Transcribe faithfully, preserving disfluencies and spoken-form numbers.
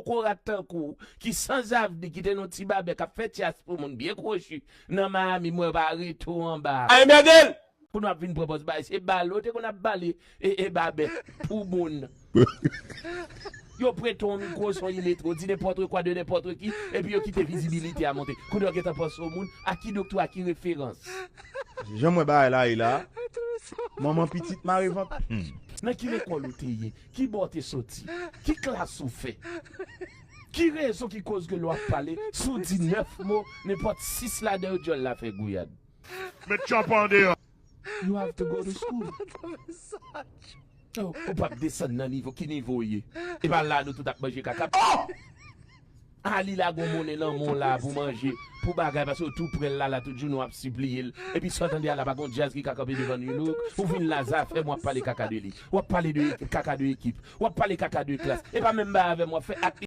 Kokorat tankou w, ki sanzavni, ki te nan ti babè k ap fè tyas pou moun byen kwochi nan Miami, mwen pa rete w anba. Ay, mèdel! Kounye w ap vin pran pòz bagay, se bale w te konn ap bale e, e babè pou moun. Yo prete w yon mikwo, se yon iletre, w di nenpòt kwa de nenpòt ki, epi yo kite vizibilite a monte. Kounye w gentan panse w moun, a ki doktè, a ki referans? Jan m wè bagay la ye la, manman pitit mare vant. Nan ki lekòl ou te ye? Ki bò w te soti? Ki klas ou fè? Ki rezon ki koz ke lè w ap pale, si w di nèf mo, nenpòt sis ladan yo dyòl la fè gouyad? Met tchòp an deyò. You have to go to school. Oh, ou p ap desann nan nivo, ki nivo w ye? E pa la nou tout ap manje kaka. Oh! Ali la gon monnen nan men w la pou manje, pou bagay, paske w tou pran l la, la tout jounen w ap sipliye l. Epi sa w tande a la, pa gon djaz ki ka kanpe devan New Look. Ou vin la, zafè m w ap pale kaka de li. W ap pale de kaka de ekip. W ap pale kaka de klas. E pa menm bagay avè m w ap fè ak